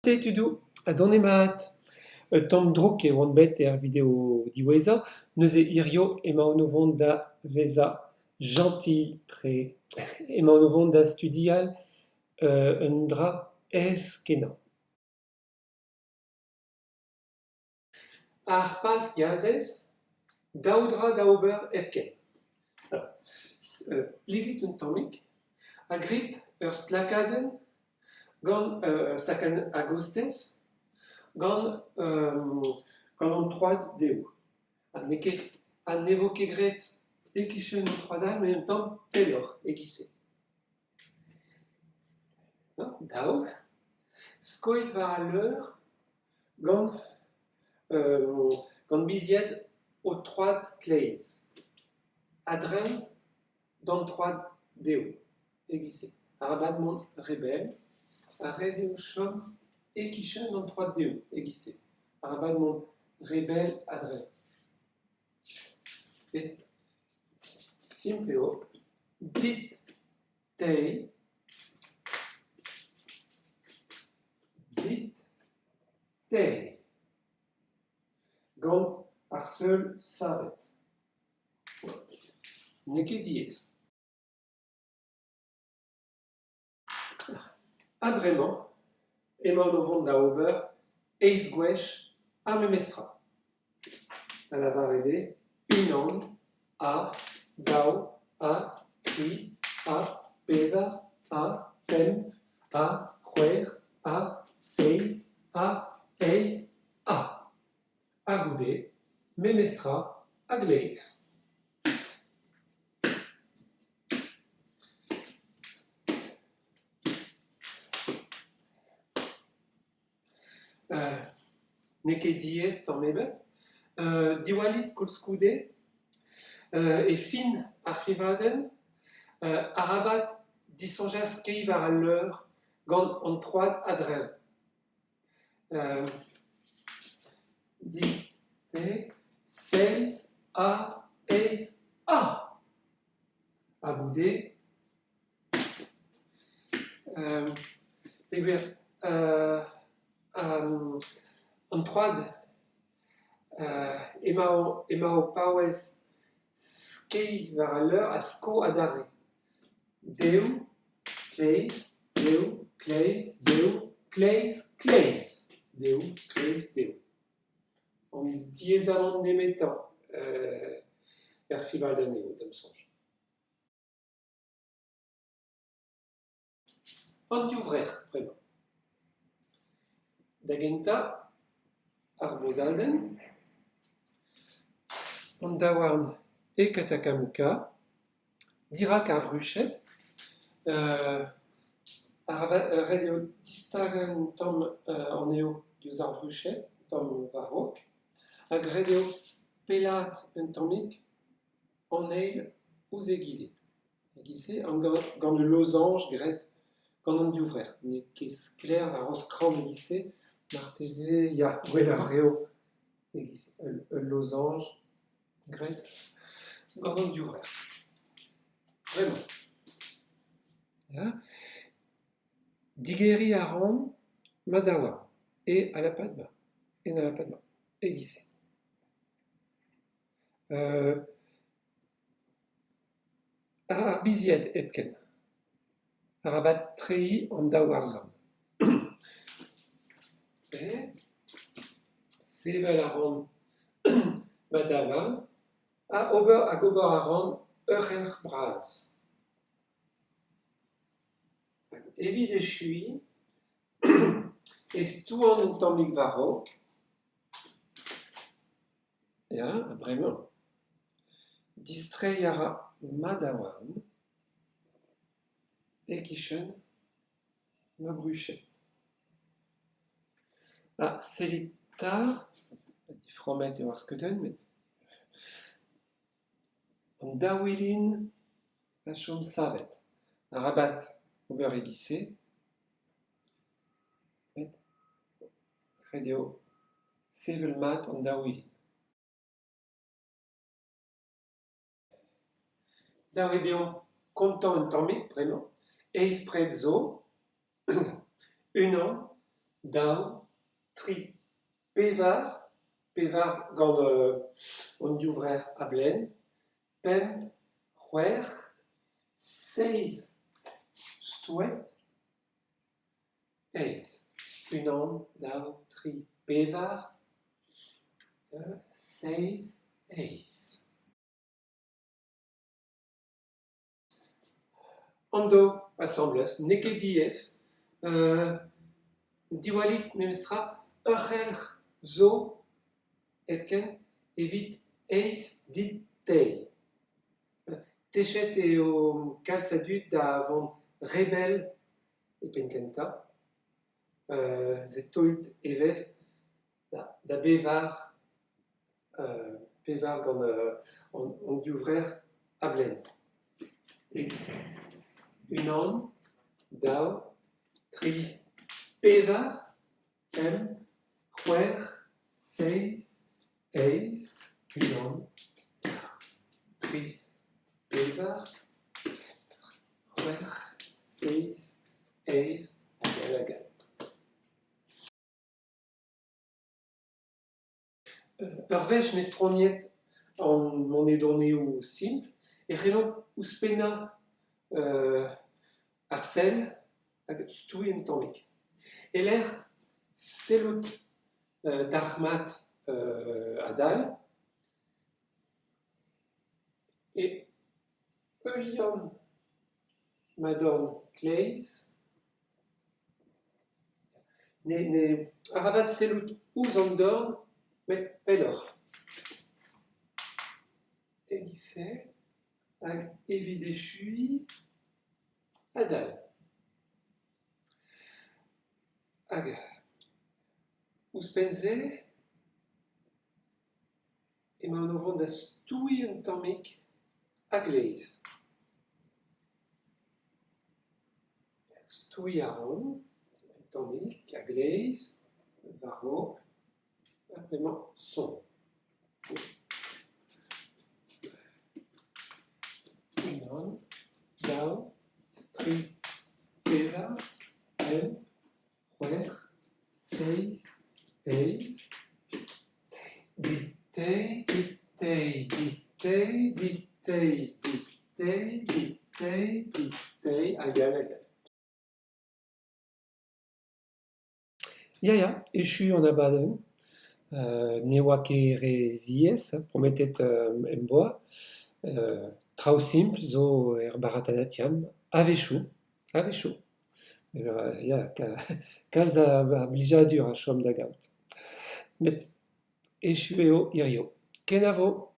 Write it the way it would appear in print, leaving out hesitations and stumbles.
Te tudoù, ha donemat. Un tamm drouk e oan bet er video diwezhañ, neuze hiziv emaon o vont da vezañ jentil-tre. Emaon o vont da studial un dra aes-kenañ. Ar paz diazez, daou dra da ober hepken. Plegit un tammig ha grit ur stlakadenn gant ur stlakadenn a-gostez gant gant an troad dehou. Ha n'eo ket ha ne vo ket graet e-kichen an troad all met un tamm pelloc'h e-giz-se. Daou, skoit war al leur gant gant bizied ho troad kleiz. A-dreñv d'an troad dehou e-giz-se. Arabat mont re bell ha ret eo chom e-kichen an troad dehou e-giz-se. Arabat mont re bell a-dreñv. Simpl eo. Dit teir, dit teir. Gant ar seul savet. N'eo ket diaes. Ha bremañ emaon o vont da ober eizh gwech ar memes tra. Da lavaret eo unan, ha, daou, ha, tri, ha, pevar, ha, pemp, ha, c'hwec'h, ha, seizh, ha, eizh, ha. Ha goude, memes tra a-gleiz. N'eo ket diaes tamm ebet. Diwallit koulskoude e fin ar fiñvadenn arabat disoñjal skeiñ war al leur gant an troad a-dreñv. Dit-te seizh ha eizh ha! Ha goude peogwir an troad emañ o paouez skeiñ war al leur a sko adarre. Dehoù, kleiz, dehoù, kleiz, dehoù, kleiz, kleiz, dehoù, kleiz, dehoù. An diaezamant nemetañ er fiñvadenn eo da'm soñj. An div vrec'h bremañ. Da gentañ, ar bozadenn, an daouarn e katakamuka, dirak ar bruched. Arabat ret eo distagañ un tamm anezho diouzh ar bruched, un tamm war-raok. Hag ret eo pellaat un tammig an eil ouzh egile. E-giz-se, gant ul lozañj graet gant an div vrec'h. N'eo ket sklaer war ar skramm e-giz-se, marteze ya, gwelloc'h eo e-giz ul lozañj graet gant an div vrec'h. Bremañ, ya, digeriñ a ran ma daouarn e alapat-ma, en alapat-ma, e-giz-se. Ar bizied hepken. Arabat treiñ an daouarn. Sevel a ran ma daouarn ha ober hag ober a ran ur c'helc'h bras. Evit echuiñ e stouan un tammig war-raok. Ya, ha bremañ. Distreiñ a ra ma daouarn e-kichen ma bruched. Ha sellit 'ta, diframmet eo ar skeudenn met an daouilin a chom savet. Arabat ober e-giz-se met ret eo sevel mat an daouilin. Dav eo deomp kontañ un tammig bremañ. Eizh pred zo, unan, Daou, tri, pevar, pevar gant hon divrec'h a-blaen, pemp, c'hwec'h, seizh stouet, eizh. Unan, daou, tri, pevar, seizh, eizh. An daou asambles, n'eo ket diaes. Diwallit memestra, ur c'helc'h zo hepken evit eizh dit teir. Techet eo kalz a dud da vont re bell e penn-kentañ. Se taolit evezh da bevar pevar gant an divrec'h a-blaen. E-giz-se. Unan, daou, tri, pevar, pemp, c'hwec'h, seizh, eizh, unan, daou, tri, pevar, c'hwec'h, seizh, eizh, hag all hag all. Ur wech mestroniet an monedoneoù simpl e c'hellomp ouzhpennañ ar sell hag stouiñ un tammig. E-lec'h sellout dalc'hmat a-dal e heulian ma dorn kleiz. Arabat sellout ouzh an dorn met pelloc'h. E-giz-se hag evit echuiñ adal. Hag ouzhpenn-se emaon o vont da stouiñ un tammig a-gleiz. Stouiñ a ran un tammig a-gleiz, war-raok, ha bremañ sonn. Unan, daou, tri, pevar, pemp, c'hwec'h, seizh, eizh, dit teir, dit teir, dit teir, dit teir, dit teir, dit teir, dit teir, hag all hag all. Ya, ya, echu an abadenn. Ne oa ket re ziaes, prometet em boa. Traoù simpl zo er Bharatanatyam a-wechoù, a-wechoù. Ya, kalz a blijadur a chom da gaout. Met echu eo hiziv. Kenavo !